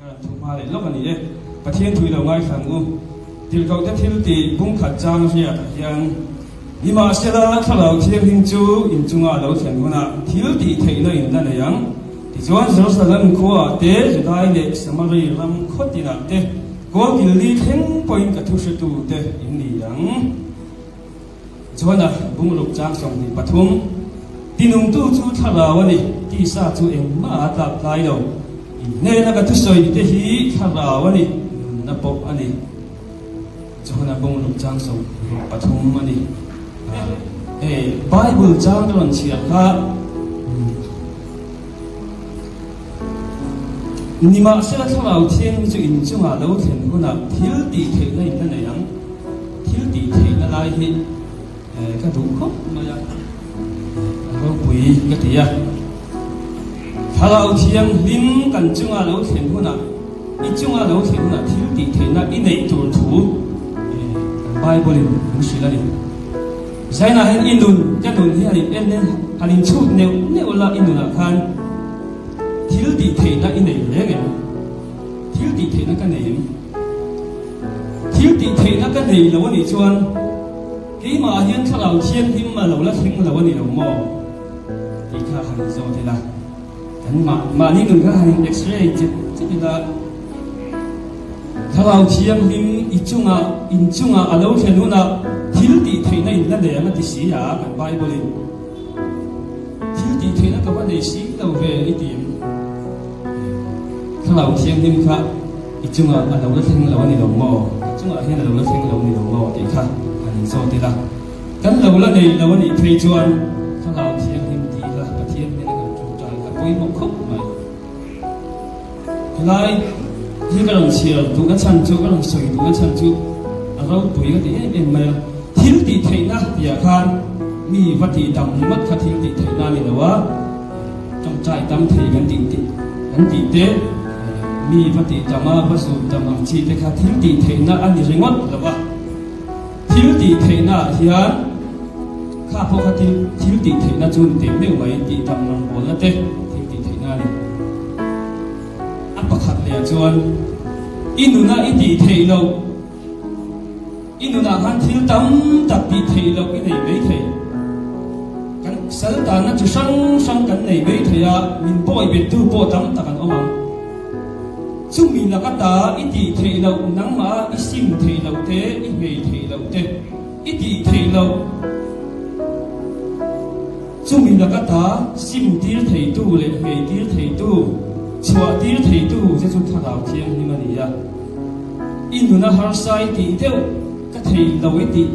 Ka rawn thu hma leh lawk a ni e. Pathian thu i lo ngaithla ang u. Tirhkohte thil tih bungkhat chang hriatah hian, Nimahsela, Thlarau Thianghlim chu in chunga a lo thlen hunah thil tih theihna in la nei ang. Tichuan, Jerusalem khuaah te, Judai leh Samari ram khaw tinah te, Kawlkil li thleng pawhin ka thuhretute in ni ang. Johana bungruk chang 23, Tinungtu chu thlarau a ni, tisa chu engmah a tlak tlai lo. In hnena ka thusawi te hi thlarau a ni, nunna pawh a ni. Johana bungruk chang 63 a ni. Hei Bible chang ka rawn chhiar kha Nimahsela thlarau thianghlim chu in chungah lo thlen hunah thil tih theihna in la nei ang. Thil tih theihna lai hi ka duh khawp mai a, a ropui ka ti a. Thlarau thianghlim kan chunga lo thlen hunah, i chunga lo thlen hunah thil tih theihna i neih tur thu kan Bible in min hrilh a ni. Zainah hian i nun, ka nun hi han in en en, han in chhut neuh neuh la i nunah khan thil tih theihna i nei reng em? Thil tih theihna ka nei em? Thil tih theihna ka nei lo a nih chuan keimah hian thlarau thianghlim a lo la thleng lo a ni lo maw? tih kha han inzawt ila, kan mah mahni nun kha han in x-ray chet chet ila, thlarau thianghlim i chungah in chungah a lo thlen hunah thil tih theihna in la nei ang a ti si a kan Bible in. Thil tih theihna ka va nei si lo ve i ti em? Thlarau Thianghlim kha i chungah a lo la thleng lo a ni lo maw? Ka chungah hian a lo la thleng lo a ni lo maw? tih kha han inzawt ila. Kan lo la nei lo a nih phei chuan Thlarau Thianghlim tih kha Pathian hnena kan ṭawngṭai kha pawimawh khawp mai. Helai hi ka rawn chhiar duhna chhan chu, ka rawn sawi duhna chhan chu a ropui ka ti em em mai a. Thil tih theihna tihah khan mi va tih dam ringawt kha thil tih theihna a ni lo a, tawngtai tam thei kan tih tih kan tih te, mi va tih dam a, va zut dam ang chi te kha thil tih theihna a ni ringawt lo a. Thil tih theihna ah hian kha pawh kha thil thil tih theihna chu ni teh meuh mai tih dam rawngbawlna te thil tih theihna a ni. A pakhat leh ah chuan i nuna i tih theih loh i nunah khan thil tam tak tih theih loh i nei mai thei. Kan sal tanna chi hrang hrang kan nei mai thei a, min pawi bettu pawh tam tak an awm ang. Chumi laka ta i tih theih loh nangmah a i sim theih loh te, i hmei theih loh te, i tih theih loh. Chumi laka ta sim tir theitu leh hmei tir theitu, chhuah tir theitu che chu Thlarau Thianghlim a ni a. I nuna harsa i tih deuh ka thei lo i tih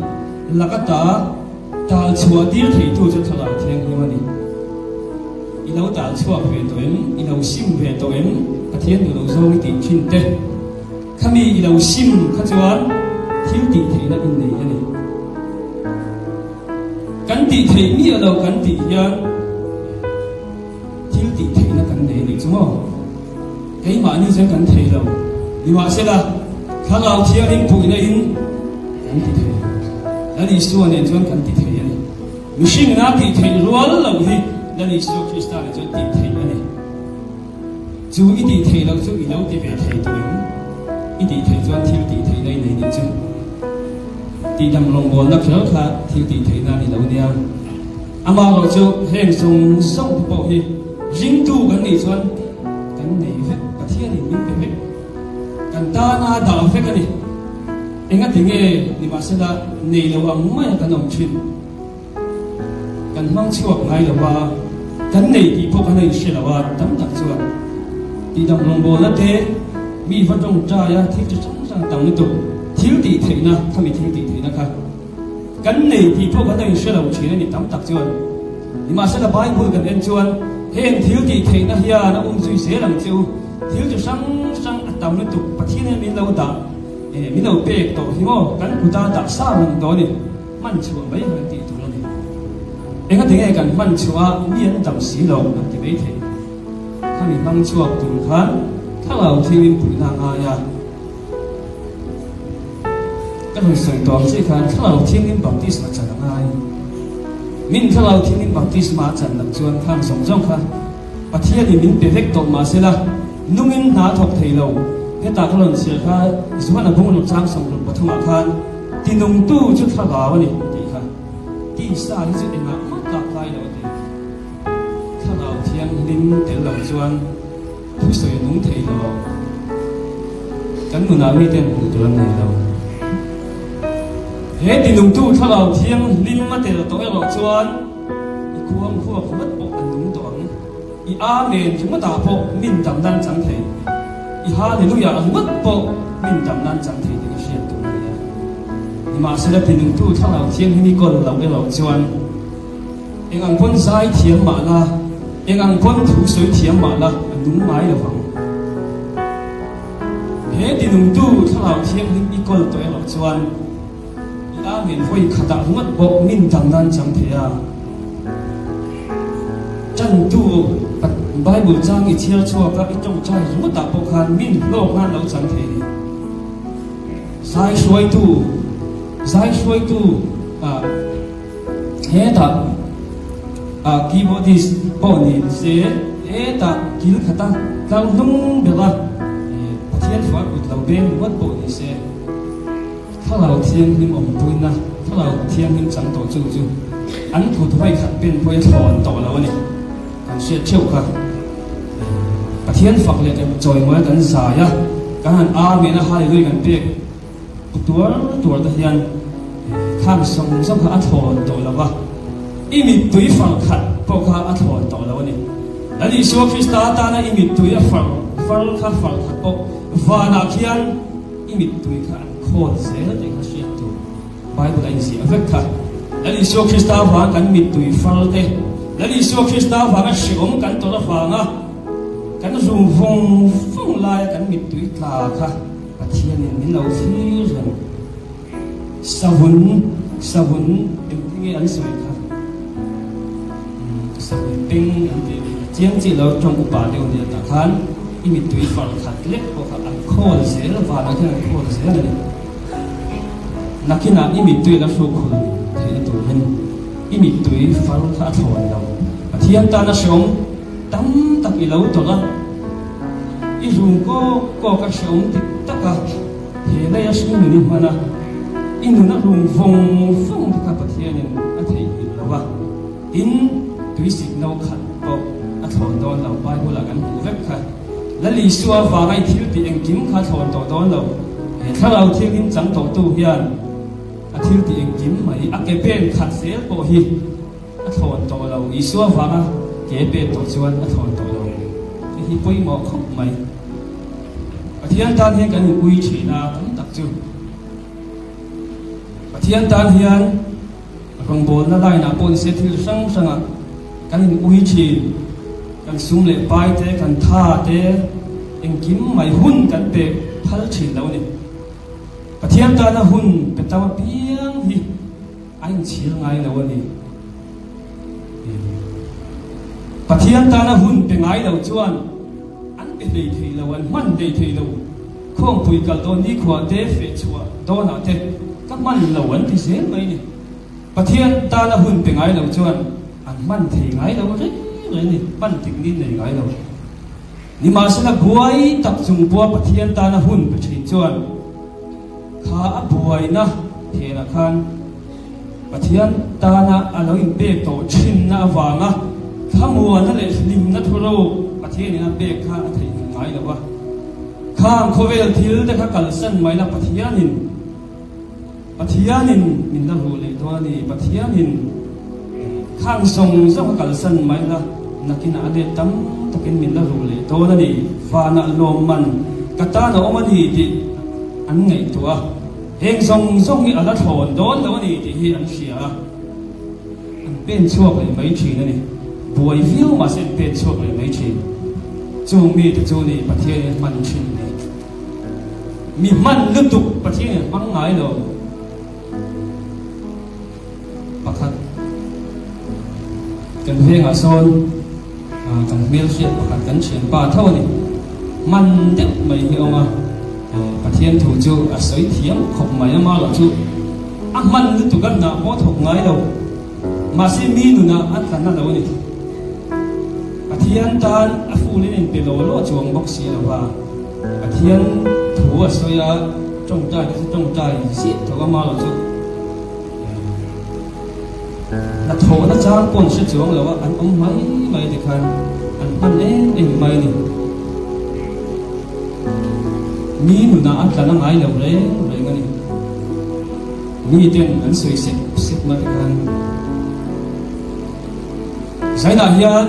laka ta Tal chhuah tir theitu chu Thlarau Thianghlim a ni. I lo tal chhuak ve tawh em? I lo sim ve tawh em? Pathian duh lo zawng i tih thin te. Khami i lo sim kha chuan thil tih theihna in nei a ni. Kan tih theih miah lo kan tih hian thil tih theihna kan nei a nih chu maw? Keimahni chuan kan thei lo. Nimahsela, Thlarau Thianghlim puihna in kan ti thei. Lal Isua nen chuan kan ti thei a ni. Mihringna tih theih rual lo hi Lal Isua Krista nen chuan tih theih a ni. Chu i tih theih loh chu i lo ti ve thei tawh em? I tih theih chuan thil tih theihna i nei nih chu. Tihdam rawngbawlna kher kha thil tih theihna a ni lo nia. Amaherawh chu heng zawng zawng te pawh hi ringtu kan nih chuan kan nei vek, Pathianin min pe vek, kan tana dah vek a ni. Engati nge nimahsela nei lo ang maia kan awm thin? Kan hmang chhuak ngai lo a, kan nei tih pawh kan inhre lo a, tam tak chuan tihdam rawngbawlna te, mi va tawngtai a, thil chi hrang hrang tam lutuk, thil tih theihna, khami thil tih theihna kha Kan nei tih pawh kan la inhre lo thin a ni tam tak chuan. Nimahsela Bible kan en chuan heng thil tih theihna hian a um zui zel ang che u. Thil chi hrang hrang a tam lutuk Pathian hian min lo dah eh min lo pek tawh hi maw kan kuta dah sa reng tawh a ni. Hman chhuah mai kan tih tur a ni. Engati nge kan hman chhuah a mi an dam si lo kan ti mai thei. Khami hmang chhuak tur khan thlarau thiangin puihna a ngai a. Ka rawn sawi tawh ang chiah khan Thlarau Thianghlim Baptisma chan a ngai. Min Thlarau Thianghlim Baptisma a chan loh chuan khang zawng zawng kha Pathianin min pe vek tawh mahsela. Nungin hna a thawk thei lo. Hetah ka rawn chhiar kha Johana bungruk chang 33 ah khan tinungtu chu thlarau a ni tih kha. Tisa hi chu engah mah tlak tlai lo a ti. Thlarau thianghlim tel lo chuan thusawi a nung thei lo. Kan nunah miten hmuh tur an nei lo. He tinungtu thlarau thianghlim a tel tawh erawh chuan i khuang huak vat pawh a nung tawh ang. I Amen ringawtah pawh min dam nan chang thei, i Hallelujah ringawt pawh min dam nan chang thei tih ka hriat tur a ni a. Nimahsela tinungtu Thlarau Thianghlim i kawl loh erawh chuan eng ang pawn zai thiam mah la, eng ang pawn thu sawi thiam mah la a nung ngai lo vang. He tinungtu Thlarau Thianghlim i kawl tawh erawh chuan I Amen vawi khatah ringawt pawh min dam nan chang thei a. Ṭantu Bible chang i chhiar chhuak a, i ṭawngṭai ringawtah pawh khan min hlawk nan lo chang thei a ni. Zai hruaitu, Zai hruaitu ah hetah ah keyboardist pawh ni se hetah kil khata tlar hnung bera Pathian hruai kut lo beng ringawt pawh ni se, Thlarau Thianghlim awmpuina, Thlarau Thianghlim chang tawh chu chu an kut vawi khat pen pawhin thlawn tawh lo a ni. Kan hriat theuh kha. Pathian fak leh kan chawimawi a kan zai a, kan han Amen a Hallelujah kan pek tuar tuar te hian khang zawng zawng kha a thlawn tawh lo va, i mittui far khat pawh kha a thlawn tawh lo a ni. Lal Isua Krista atana i mittui a far far kha far khat pawh vanah khian I mittui kha an khawl zel tih kha hriat tur Bible a inziah vek kha. Lal Isua Krista avanga kan mittui far te, Lal Isua Krista avanga hreawm kan tawrh avanga kan rum vawng vawng laia kan mittui tla kha Pathianin min lo thlir reng. Savun, savun engtin nge an sawi kha? Savun peng an tih chiang chiah lo tawng upa deuh nia tah khan i mittui far khat lek pawh kha an khawl zel vanah khian an khawl zel a ni. Nakinah i mittui la hruk khul theihna turin i mittui far kha a thlawn lo. Pathian tana hreawm tam tak i lo tawrh a, i rum kawk kawk a hreawm dik tak a. He lei a hring nun i hman a, i nun a rum vawng vawng te kha Pathianin a theihnghilh lo a, tin, tuisik no khat pawh a thlawn dawn lo, Bible ah kan hmuh vek kha. Lal Isua vanga i thil tih engkim kha a thlawn tawh dawn lo. He thlarau thianghlim chang tawhtu hian a thil tih engkim mai, a ke pen khat zel pawh hi a thlawn tawh lo. Isua vanga ke pen tawh chuan a thlawn tawh lo. Hei hi pawimawh khawp mai. Pathian tan hian kan inpui thin a, tam tak chu Pathian tan hian rawngbawlna line ah pawh nise thil hrang hrang ah kan inpui thin, kan sum leh pai te, kan tha te, engkim mai hun kan pe phal thin lo a ni. Pathian tana hun pe tam apiang hi a inchhir ngai lo a ni. Pathian tana hun pe ngai lo chuan An pe hlei thei lo, an hman hlei thei lo. Khawngpui kal dawn nikhua te, feh chhuah dawnah te ka hman lo an ti zel mai ni. Pathian tana hun pe ngai lo chuan an hman thei ngai lo reng reng ni, hman tik ni nei ngai lo. Nimahsela buai tak chung pawha Pathian tana hun pe thin chuan kha a buaina phenah khan, Pathian tana a lo inpek tawh thinna avanga thlamuana leh hlimna thuro Pathianin a pek kha a theihnghilh ngai lo a. Khang khawvel thil te kha kalsan mai la Pathianin Pathianin min la ruh leh dawn a ni. Pathianin khang zawng zawng kha kalsan mai la nakinah a let tam takin min la ruh leh dawn a ni. Vanah lawmman ka tan a awm a ni tih an ngaihtuah a. Heng zawng zawng hi a la thlawn dawn lo a ni tih hi an hria a, an pen chhuak leh mai thin a ni. Buai viau mahse an pen chhuak leh mai thin. Chung mite chu ni Pathianin a hman thin ni. Mi hman lutuk Pathianin a hmang ngai lo. Pakhat kan vengah sawn kan hmelhriat pakhat kan thianpa tho a ni. Hman deuh mai hi a awm a, Pathian thu chu a sawi thiam khawp mai a, amaherawh chu a hman lutuk a hnah pawh a thawk ngai lo. Mahse mi nunah a tla na lo a ni. Pathian tan a fuh. full in a inpe law law chuang bawk si lo va. Pathian thu a sawi a, tawngtai te chu tawngtai ziah tho a mah lo chu hnathawhna chang pawh an hre chuang lo a, an awm mai mai tikhan an hman em em mai a ni. Mi nunah a tla na ngai lo reng reng a ni. Mi ten an sawi sep sep na tikhan Zainah hian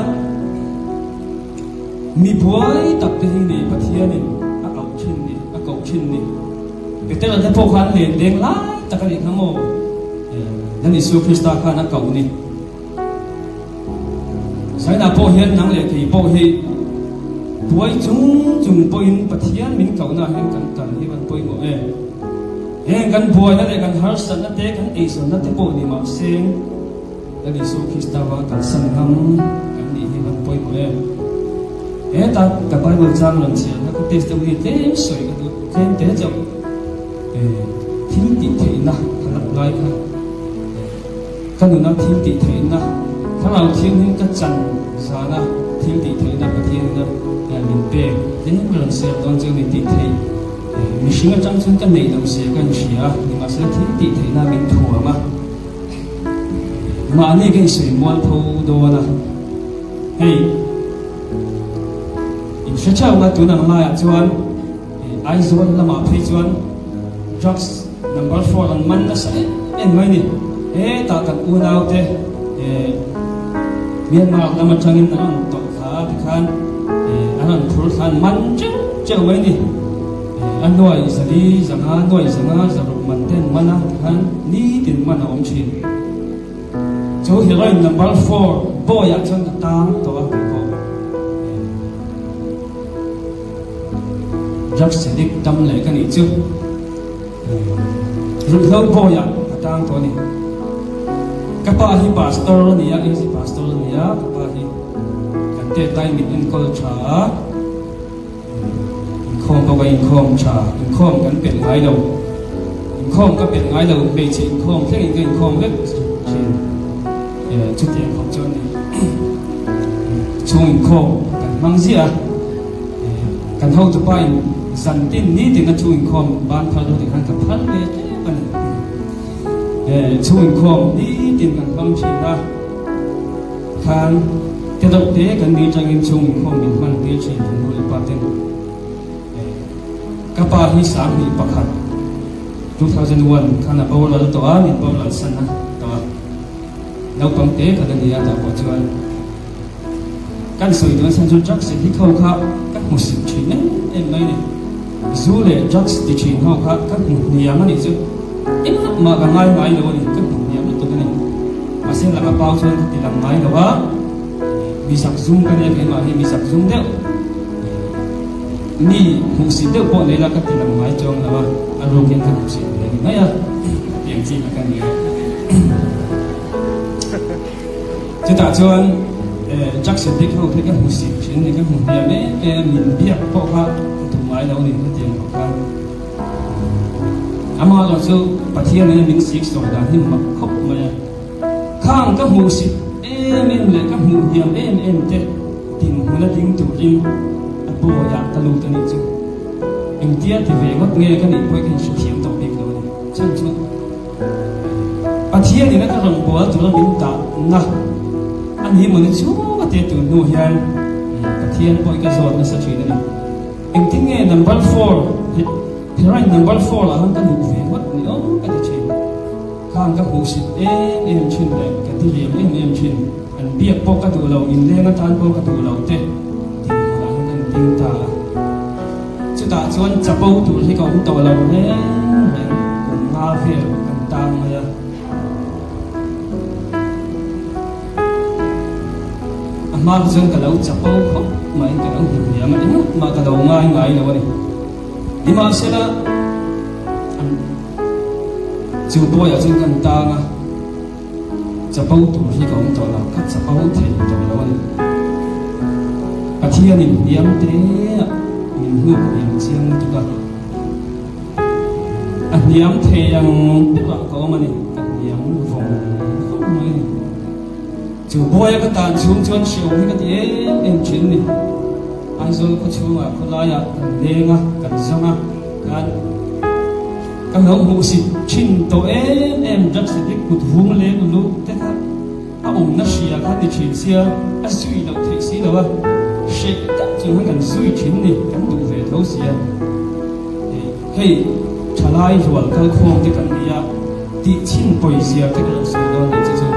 Mi buai tak te hi ni Pathianin a auh thin ni, a koh thin ni. Petera te pawh kha an len deng lai tak a nih kha maw? Lal Isua Krista khan a koh ni. Zainah pawh hian nang leh kei pawh hi buai chung chung pawhin Pathian min kohna hian kan kal hi van pawimawh em? Heng kan buaina leh kan harsatna te, kan eizawnna te pawh ni mahse, Lal Isua Krista va kalsan ngam kan nih hi van pawimawh em? Heta ka Bible chang rawn chhiarna ka testimony tlem sawi ka duh tlem te chauh thil tih theihna ka lak ngai kha ka nuna thil tih theihna Thlarau Thianghlim ka chan zana thil tih theihna Pathian ina min pek tlem rawn share dawn chu ni tih theih mihring atang chuan ka neih loh zia ka inhria a nimahsela thil tih theihna min thuam a. Mahni ka insawi mual tho dawn a, hei in hre theuh nga tun ang laiah chuan Aizawl lamah phei chuan drugs number four an man nasa em em mai ni. Hetah kan unaute Myanmar lam atangin an rawn tawlh thla a tikhan an rawn phur thla an man teuh teuh mai ni. A nuai zali zanga, nuai zanga zaruk man te an man a tikhan nitin man a awm thin. Chu heroin number four boy ah chuan ka tang tawh a tih pawh drugs addict dam leh ka nih chu ruihhlo boy ah ka tang tawh a ni. Ka pa hi pastor a ni a, AZ pastor a ni a, ka pa hi kan tet lai min enkawl tha a. Inkhawm pawh ka inkhawm tha, inkhawm kan pelh ngai lo, inkhawm ka pelh ngai lo, hmeichhe inkhawm thlengin ka inkhawm vek thin. Chutiang khawp chuan ni chhung inkhawm kan hmang ziah a, kan hotupa in zan tin nitin a chhung inkhawm ban phal deuh tih khan ka phal ve tep a ni. Chhung inkhawm nitin kan hmang thin a. Khan te deuh te kan ni atangin chhung inkhawm min hman tir thin kan nu leh pa ten. Ka pa hi 21 2001 khan a boral tawh a, min boral san a tawh a. Naupang te khan a ni a tah pawh chuan kan sawi dawn chhan chu drugs hi tho kha ka hmu sim thin em em mai ni. Zu leh drugs ti thin ho kha ka hmu hniam a nih chu. Engah mah ka ngai ngai lo a ni, ka hmu hniam lutuk a ni. Mahse laka pau chuan ka ti lang ngai lo a, mi zak zum ka nia keimah hi mi zak zum deuh, mi hmuhsit deuh pawh nei la ka ti lang ngai chuang lo a, a ruk hian ka hmuhsit ve ni mai a, tiang chi kha ka ni a. Chutah chuan drugs addict ho khi ka hmuhsit thin a ni, ka hmu hniam em em, min biak pawh kha ka duh ngai lo a ni hetiang pawh khan. Amaherawh chu Pathian in min sik sawi dan hi mak khawp mai a. Khang ka hmuhsit em em leh ka hmuh hniam em em te dinhmun a ding turin a bawiah ka lut a nih chu. Engtia ti ve ngawt nge ka nih pawh hi ka inhrethiam tawh bik lo a ni. Chhan chu Pathian in a ka rawn bual tura min dahna a ni mawni chhung a te tun hnu hian Pathian pawh hi ka zawt nasa thin a ni. Engtin nge number four heroin number four ah khan ka luh ve ngawt ni aw ka ti thin. Khang ka hmuhsit em em thin leh ka ti liam em em thin. An biak pawh ka duh lo, inleng atan pawh ka duh lo te dinhmunah khan ka ding ta a. Chutah chuan chapo tur hi ka awm tawh lo reng reng, kum nga vel kan tang mai a. A hma kha chuan ka lo chapo khawp mai, ka lo hmu hniam a, engah mah ka lo ngai ngai lo a ni. Nimahsela, an chu bawiah chuan kan tang a, chapo tur hi ka awm tawh lo, ka chapo thei tawh lo a ni. Pathianin hniam te ah min hnuk hniam chiang lutuk a. A hniam thei ang berah ka awm a ni, ka hniam vawng vawng mai a ni. Chu buaia ka tan chhung chuan hreawm hi ka ti em em thin a ni. Aizawl khawchhungah khawlaiah kan leng a, kan zawng a, khan ka lo hmuhsit thin tawh em em drugs addict kut vung leng luh te kha a awmna hria kha ti thin sia a zui loh theih si lo a, hreh tak chung khan kan zui thin ni, kan duh ve tho sia. Hei thalai rual kalkhawm te kan ni a, tih chhin pawizia te ka lo sawi dawn ni chu chu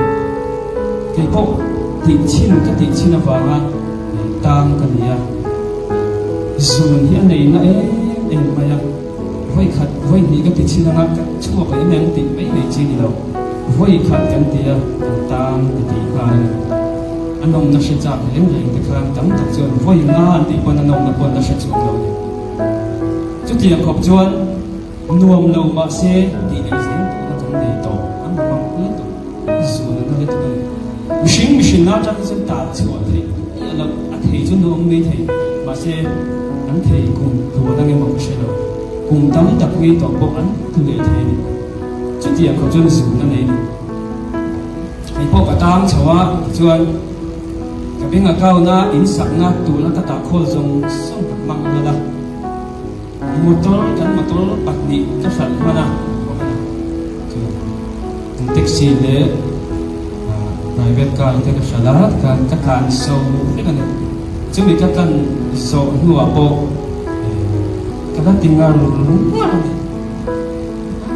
kei pawh tih chhin ka tih chhin avanga tang ka ni a, zun hi a nei na em em mai a, vawi khat vawi hnih ka ti chhin anga ka chhuak leh em em tih mai mai chi ni lo, vawi khat kan ti a kan tang ti tih nghal a ni. A nawmna hre chak reng reng te khan tam tak chuan vawi nga an tih pawn a nawmna pawn la hre chhuak lo a ni. Chutiang khawp chuan nuam lo mahse tih leh zel duhna kan nei tawh an hmang lutuk zun an lutuk a ni. Mihring mihrinna atang hi chuan tal chhuah theih miah loh a thei chu nuam mai thei mahse an thei kum tluan ang emaw ka hre lo. Kum tam tak ngei tawh pawh an tlu leh thei a ni. Chutiang khawp chuan zun a nei a ni. Kei pawh ka tang chho a tichuan ka beng a kauna in sakna tuna ka tahkhawl zawng zawng ka hmang hlawlh a, motor kan motor pahnih ka hralh hman a chuan taxi leh private car te ka hralh a tikhan ka tlan zo vek a ni. Chumi ka tlan zawh hnuah pawh ka la ti ngar ngar a ni.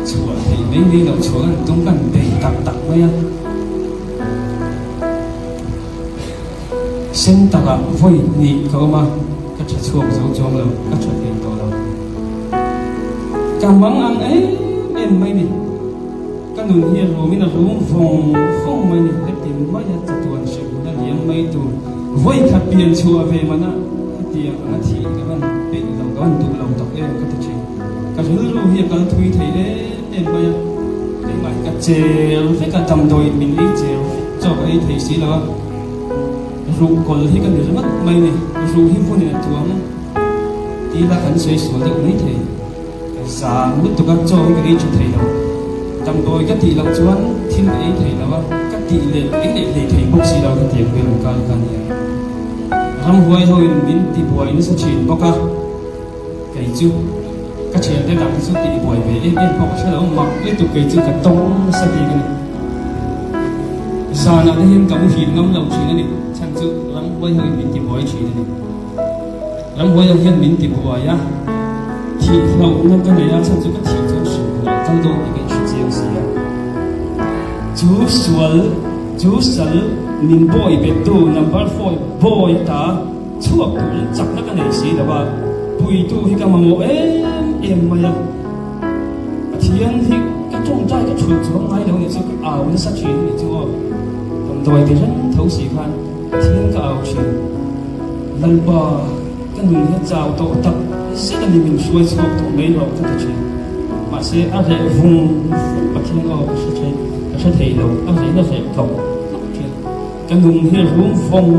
Chhuah theih mai mai loh chhuah kan tum kan bei tak tak mai a. Sen takah vawi hnih ka awm a, ka tha chhuak zo chuang lo, ka tha thei tawh lo. Ka mang ang em em mai ni. Ka nun hi a rumin a rum vawng vawng mai ni. Heti maia chatuan hrehmun a liam mai tur vawi khat pian chhuah ve mana hetiang anga thih ka van peih lo, ka van duh lo tak em ka ti thin. Ka rilru hi a kal thui thei em em mai a, keimah hi ka chel vek a, damdawiin min ei chel vek chaw ka ei thei si lo a, ruh kawl hi ka ni ringawt mai ni, ruh hi hmunin a tuang tila kan sawi sual deuh mai thei, ka zang lutuk a, chaw hi ka ei tha thei lo, damdawi ka tih loh chuan thil ka ei thei lo a, ka tih leh ka ei leh hlei thei bawk si lo ka tiang vel ang kal kha a nia. Ramhuai hoin min tibuai nasa thin bawk a. Kei chu ka thiante dang chu tih buai ve em em pawh ka hre lo, mak lutuk kei chu ka tawng nasa bik a ni. Zanah te hian ka muhil ngam lo thin a ni, chhan chu ramhuai ho in min ti buai thin a ni. Ramhuai ho hian min ti buai a, thih hlauhna ka nei a, chhan chu ka thih chuan hrilh buai kal dawn tih ka inhre chiang si a. Chu sual, chu sal min bawi bettu number four bawi ata, Chhuak turin chakna ka nei si lo a, puitu hi ka mamawh em em mai a. Pathian hi ka tawngtai ka chhulh chuang ngai lo nih chu ka au nasa thin a nih chu aw. Damdawi ti reng tho si khan Pathian ka au thin. Lalpa, ka nun hi a chau tawh tak zet a ni min hruai chhuak tawh mai rawh ka ti thin. Mahse a reh vung vung Pathian aw ka hre thei ka hre thei lo, a rehna reh tlawk tlawk thin. Ka nung hi a rum vawng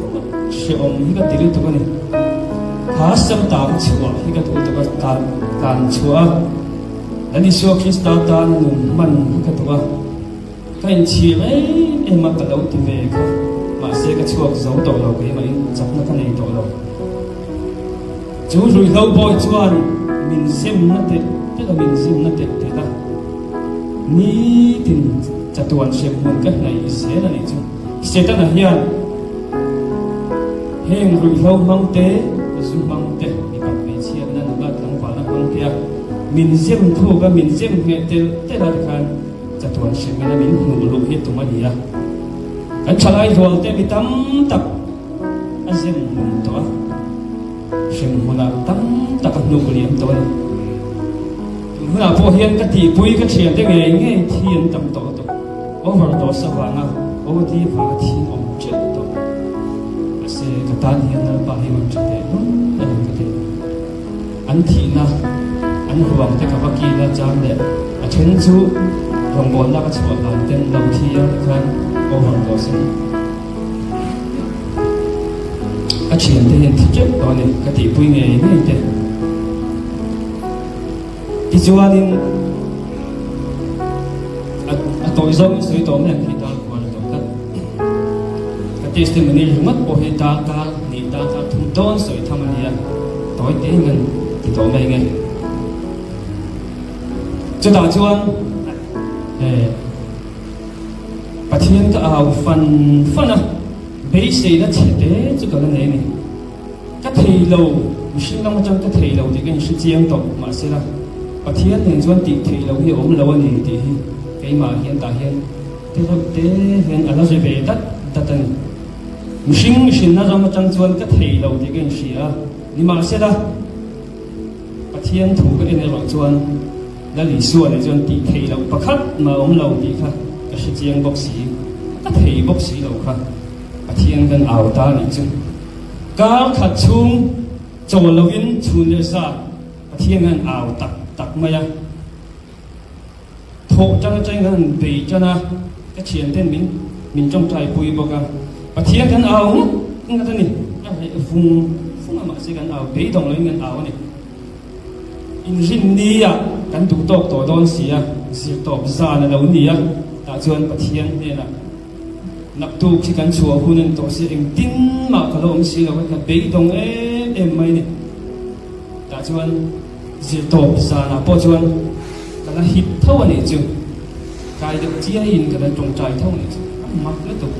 vawng a, hrehawm hi ka ti lutuk a ni. Kha Serta ka chhuah hi ka duh lutuk a, tlan tlan chhuah a, Lal Isua Krista tana nun hman hi ka duh a, ka inchhir em em a ka lo ti ve kha, mahse ka chhuak zo tawh lo keimahin chakna ka nei tawh lo. Chu ruihhlo bawi chuan min zem na telh telh a, min zem na telh telh a, nitin chatuan hremhmun ka hnaih zel a nih chu. Setana hian heng ruihhlo hmang te, zu hmang te, mipat hmeichhiatna nula tlangvalna hmang te a min zem thuk a, min zem ngheh telh telh a tikhan chatuan hremhmun a min hnuh luh hi tum a ni a. Kan thalai hlual te mi tam tak A zem hlum tawh a, hremhmunah tam tak a hnuk liam tawh a ni. Tun hunah pawh hian ka tihpui ka thiante ngei ngei thi an tam tawh tawh. Overdose avanga OD vanga thi an awm teuh tawh. Mahse ka tan hian Lalpa hi rawn tha teh lul a ni ka ti. An thihna, an ruang te ka va kil a chang leh a then chu rawngbawlna ka chhuah dan ten lo thi a tikhan overdose in Ka thiante hian thi teuh tawh a ni, ka tihpui ngei ngei te. Tichuanin a tawi zawngin sawi tawh mai ang khi dar kual a tawh tlat. Ka testimony ringawt pawh hi darkar hnih darkar thum. dawn sawi tham a nia, tawi te in kan ti tawh mai nge. Chutah chuan eh Pathian ka au fan fan a, beiseina chhe te chu ka la nei a ni. Ka thei lo, mihring lam atang ka thei lo tih ka inhre chiang tawh, mahsela Pathian nen chuan tih theih loh hi a awm lo a ni tih hi keimah hian tah hian te reuh te hian a la ri ve dat dat a ni. Mihring mihrinna ram atang chuan ka thei lo tih ka inhria a, nimahsela Pathian thu ka en erawh chuan Lal Isua nen chuan tih theih loh pakhat mah a awm lo tih kha ka hre chiang bawk si, ka thei bawk si lo kha. Pathian kan au ta nih chu. Kar khat chhung chawl lovin chhun leh za Pathian kan au tak tak mai a. Thawh tan atangin kan han bei tan a, ka thianten min min tawngtai pui bawk a. Pathian kan au ngat ngat a ni. A reh vung vung a mahse kan au beidawng lovin kan au a ni. Inrinni ah kan duh tawk tawh dawn si a, zirtawp zan a lo ni a, tah chuan Pathian hnenah Naktuk khi kan chhuah hun a ni tawh si, engtin mah ka lo awm si lo, ka beidawng em em mai ni. Tah chuan zirtawp zanah pawh chuan ka la hip tho a nih chu, tlai deuh chiaiin ka la tawngtai tho a nih chu, a mak lutuk.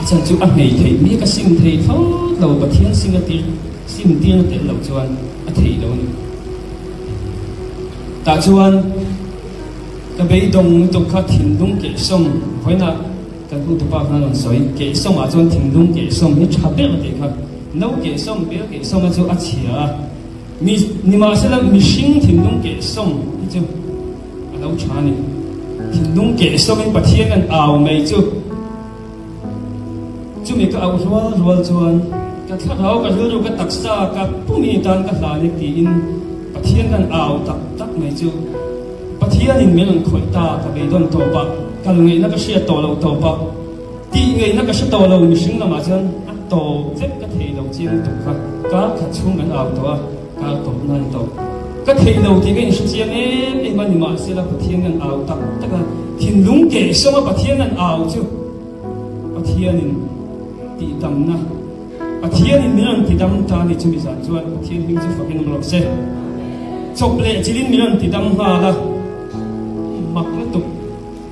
A chhan chu a hmei theih mi ka sim thei thlawt lo, Pathian sim a tir, sim tirna tel lo chuan a thei lo a ni. Tah chuan. Ka beidawng lutuk kha thinlung kehsawm vawiinah kan hmuhtupa khan a rawn sawi, kehsawmah chuan thinlung kehsawm hi tha ber tih kha no kehsawm, bel kehsawm a chu a chhia a, mi nimahsela mihring thinlung kehsawm hi chu a lo tha a ni. Thinlung kehsawmin Pathian kan au mai chu. Chumi ka auh rual rual chuan ka thlarau, ka rilru, ka taksa, ka pumi tan ka hlan e tiin Pathian kan au tak tak mai chu Pathianin min rawn khawih ta, ka beidawn tawp a, kal ngaihna ka hriat tawh loh tawp a, tih ngaihna ka hre tawh lo mihring lamah chuan a tawp vek ka thei lo chiang lutuk kha kar khat chhung kan au tawh a, kar tawp nan tawp ka thei lo tih ka inhre chiang em em a nimahsela Pathian kan au tak tak a, thinlung kehsawm a Pathian kan au chu. Pathianin tihdamna, Pathianin min rawn tidam ta ni chumi zan chuan Pathian hming chu fakin awm rawh se. Chawp leh chilin min rawn tidam nghal a, mak lutuk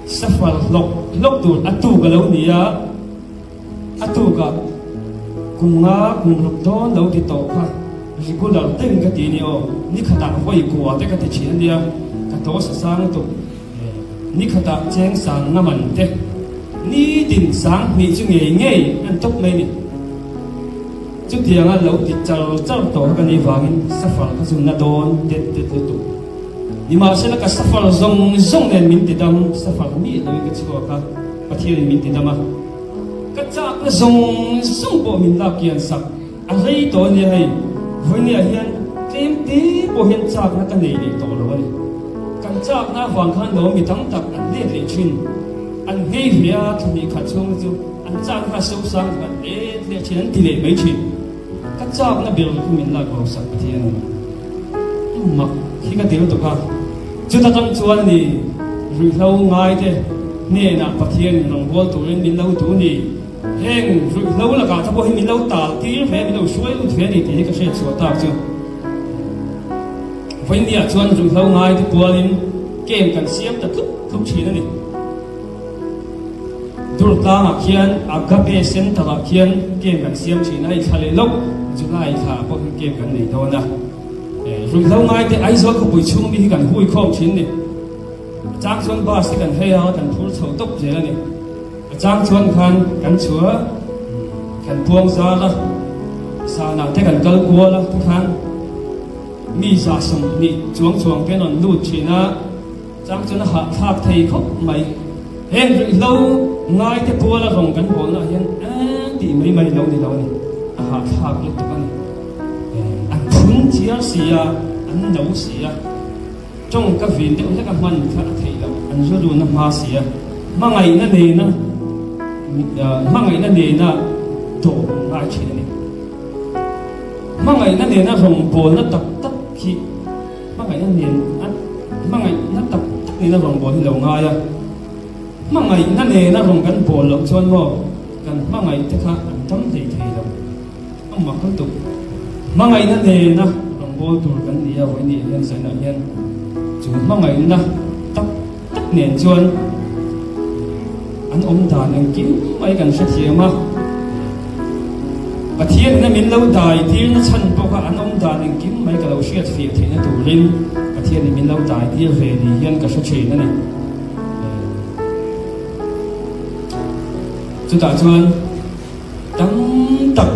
safar hlawk hlawk tur a tuk a lo ni a, a tukah kum nga kum ruk dawn lo ti tawh kha regular deuhin ka ti a ni aw, ni khatah vawi kua te ka ti thin a nia, ka dose a sang lutuk. Ni khatah cheng sang nga man te, nitin sang hnih chu ngei ngei an tawp mai ni. Chutianga lo ti char char tawh kha ka nih vangin safar kha chu na dawn det det lutuk. Nimahsela ka safar zawng zawng nen min ti dam, safar miah loin ka chhuak a, Pathianin min ti dam a. Ka chakna zawng zawng pawh min lak kian sak. A rei tawh a nia hei, vawinia hian tlem te pawh hian chakna ka nei leh tawh lo a ni. Kan chakna avang khan lo mi tam tak an let leh thin. An nghei ve a, thla hnih khat chhung te chu an chakna kha so sang tak an let leh thin, an ti leh mai thin. Ka chakna ber chu min lak bo sak Pathian a ni. Mak hi ka ti lutuk a, chuta tang chuan a ni ruihhlo ngai te hnenah Pathian rawngbâwl turin min lo duh ni. Heng ruihhlo lakah te pawh hi min lo tal tir ve, min lo hruai lut ve a ni tih hi ka hriat chhuah tak chu. Vawinia chuan ruihhlo ngai te pualin camp kan siam ta tlup tlup thin a ni. Durtlangah khian Agape Center ah khian camp kan siam thin a, hei thla leh lawk July thla pawh hian camp kan nei dawn a. Ruihhlo ngai te Aizawl khawpui chhung mi hi kan hui khawm thin a ni. A chang chuan bus te kan hei a, kan phur chho tawp zel a ni. A chang chuan khan kan chhuah kan puang zal a, sanah te kan kal kual a tikhan mi 120 chuang chuang te an rawn lut thin a, chang chuan a hahthlak thei khawp mai. Heng ruihhlo ngai te pual a rawng kan bawlna ah hian eng tih mai mai lo ni lo a ni, a hahthlak lutuk a ni. An phun chiar si a, an no si a. Tawng ka vin deuh hlek a hman kha a theih loh, an rilruna hma si a, hmangaihna nena hmangaihna nena dawm ngai thin a ni. Hmangaihna nena rawngbawlna tak tak hi hmangaihna nen a hmangaihna tak tak nena rawngbâwl hi lo ngai a, hmangaihna nena rawng kan bâwl loh chuan maw kan hmangaih te kha an dam hlei thei lo. A mak lutuk. Hmangaihna nena rawngbâwl tur kan ni a, vawiin hian zainah hian chu hmangaihna tak tak nen chuan an awm dan engkim mai kan hrethiam a. Pathianina min lo dai tirna chhan pawh kha an awm dan engkim mai ka lo hriat fiah theihna turin Pathianin min lo dai tir ve ni hian ka hre thin a ni. Chutah chuan tam tak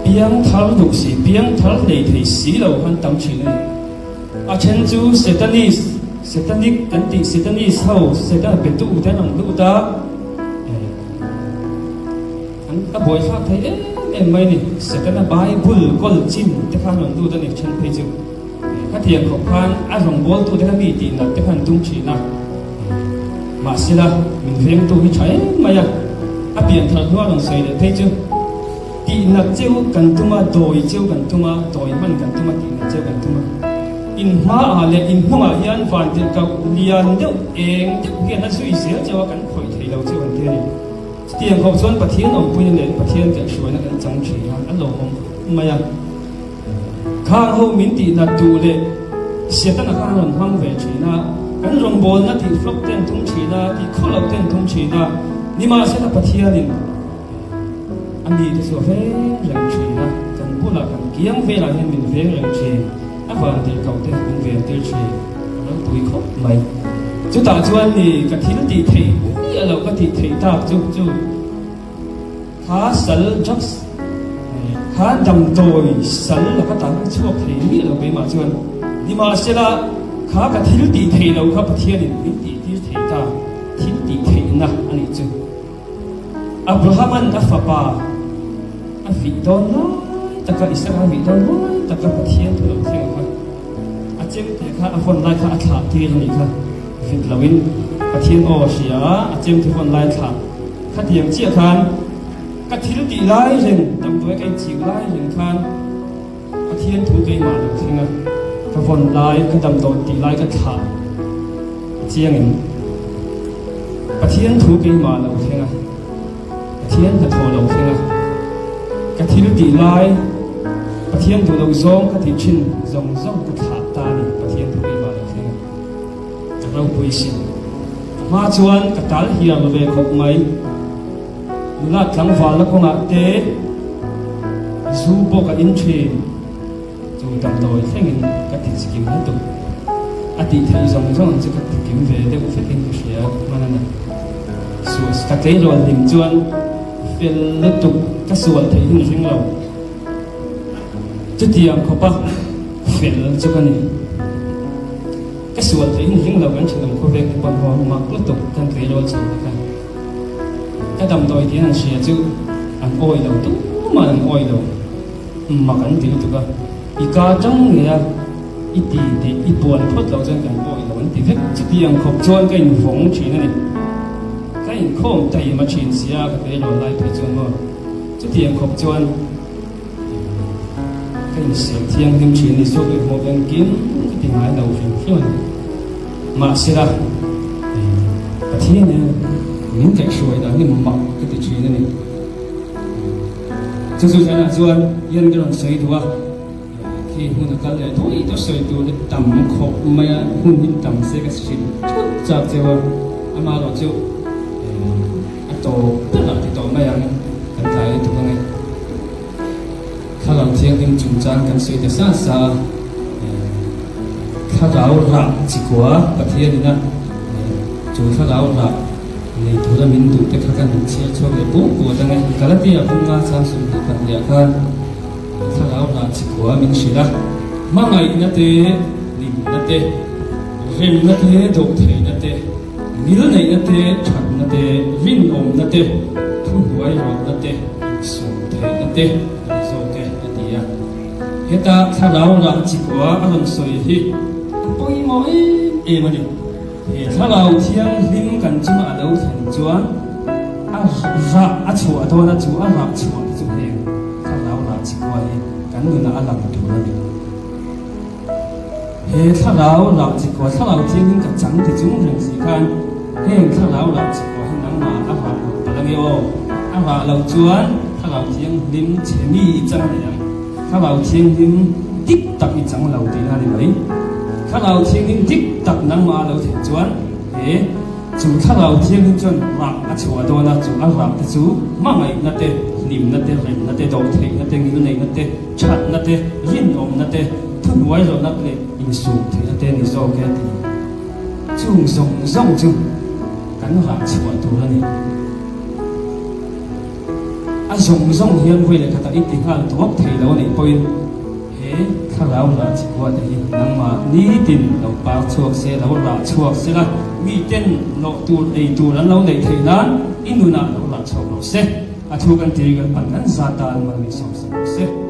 piang thar duh si, piang thar hlei thei si lo khan tam thin a ni. A then chu Satanist, Satanic kan tih Satanist ho, Satan betu te an rawn lut a, an a buaithlak thei em em mai a ni. Setana Bible kawl chin te kha an rawn lut a ni then phei chu. Khatiang khawp khan a rawngbawltute kha mi tih nat te khan tum thin a, mahsela min vengtu hi tha em mai a, a pian thar hnuah rawn sawi leh phei chu tih nat cheu kan tum a, dawi cheu kan tum a, dawi hman kan tum a, tih nat cheu kan tum a. In hmaah leh in hnungah hian vantirhkoh lian deuh eng deuh hian a zui zel cheu a, kan khawih thei lo cheu an ti a ni. Chutiang khawp chuan Pathian awmpuina leh Pathian kaihhruaina kan chang thin a, a lawmawm khawp mai a. Khang ho min tih nat duh leh Setana kha an rawn hmang ve thin a, kan rawngbawlna tih flop te an tum thin a, tih khaw loh te an tum thin a, nimahsela Pathianin a mite chu a veng reng thin a, kan bulah kan kiang velah hian min veng reng thin, a vantirhkoh te min ven tir thin, a ropui khawp mai. Chutah chuan ni ka thil tih theih miah loh ka tih theih tak chu chu. Kha sal drugs kha damdawi sal laka tan ka chhuak thei miah lo keimah chuan nimahsela kha ka thil tih theih loh kha Pathianin min tih tir thei ta thil tih theihna a nih chu. Abrahaman a fapa a vih dawn lai taka Isaka a vih dawn lai taka Pathian thu lo thleng kha a chemte kha a vawn lai kha a thlah tir a nih kha vit loin Pathian aw a hria a, a chemte vawn lai a thlah. Khatiang chiah khan ka thil tih lai reng, damdawi ka inchik lai reng khan Pathian thu keimah lo thleng a, ka vawn lai, ka damdawi tih lai ka thlah a chiang em? Pathian thu keimah lo thleng a, Pathian hnathawh lo thleng a, ka thil tih lai, Pathian duh loh zawng ka tih thin zawng zawng ka thlah ta a ni, Pathian thu keimah lo thleng a. Ka ropui sin. Ka hma chuan ka tal hial ve khawp mai. Nula tlangvalna kawngah te zu pawh ka in thin. Chu damdawi thlengin ka ti chikim lutuk. A tih theih zawng zawng chu ka ti kim ve deuh vekin ka hria hman a ni. Sual ka tleirawl hlim chuan fel lutuk ka sual theih hi ni ring lo. Chutiang khawpa fel chu ka ni. Ka sual theih hi ring lo kan thenawm khawvek te pawn haw mak lutuk kan tleirawl chho te kha. Ka damdawi tiin an hria chu an awi lo tumah an awi lo mak an ti lutuk a. I ka tang ngei a i ti tih i puan phawt loh chuan kan awi lo an ti vek. Chutiang khawp chuan ka invawng thin a ni. Ka inkhawm taima thin sia ka tleirawl lai phei chuan maw. Chutiang khawp chuan ka insiam thianghlim thin ni zawk leh hmuh engkim ka ti ngai lo hrim hrim a ni. Mahsela, Pathian hian min kaihhruai dan hi mak ka ti thin a ni. Chu chu zanah chuan hian ka rawn sawi duh a. Khi hun a kal leh tawih tawh sawi tur hi tam khawp mai a, hun hi tam se ka hrilh thut chak cheu a, amaherawh chu a tawp berah ti tawh mai ang kan tlai lutuk ange. Thlarau Thianghlim chungchang kan sawi ta sa sa a, thlarau rah chikua Pathian ina chu thlarau rah nei tura min duh te kha kan chhiar chhuak leh puat puat ange. Galatia bunga chang 24 ah khan. Thlarau rah chikua min hrilh a, hmangaihna te, hlimna te, remna te, dawhtheihna te, ngilneihna te, thatna te, rinawmna te, thuhnuai rawtna te, insawmtheihna te a ni zawk e, a ti a. Heta thlarau rah chikua a rawn sawi hi a pawimawh em em a ni. He thlarau thianghlim kan chunga a lo thlen chuan a rah a chhuah dawn a, chu a rah chhuah te chu heng thlarau rah chikua hi kan nunah a lang tur a ni. He thlarau rah chikua, thlarau thianghlim ka chang ti chung reng si khan heng thlarau rah chikua hi nangmah a rah lo palh ange aw, a rah loh chuan. Thlarau Thianghlim chhe mi i chang a ni ang. Thlarau Thianghlim dik tak i chang lo tihna a ni mai. Thlarau Thianghlim dik tak nangmah a lo theih chuan he chu Thlarau Thianghlim chuan rah a chhuah dawn a, chu a rah te chu hmangaihna te, hlimna te, remna te, dawhtheihna te, ngilneihna te, thatna te, rinawmna te, thuhnuai rawhna leh insum theihna te a ni zawk e tih. Chung zawng zawng chu kan rah chhuah tur a ni. A zawng zawng hian vawi leh khatah i ti nghal duak thei lo a nih pawhin he thlarau rah chhukua te hi nangmah nitin lo par chhuak se, lo rah chhuak se la, miten nawh tur, ei tur an lo neih theih nan i nunah lo rah chhuak rawh se. A thu kan tiri kan pan kan zat tan mal min sawm sak rawh se.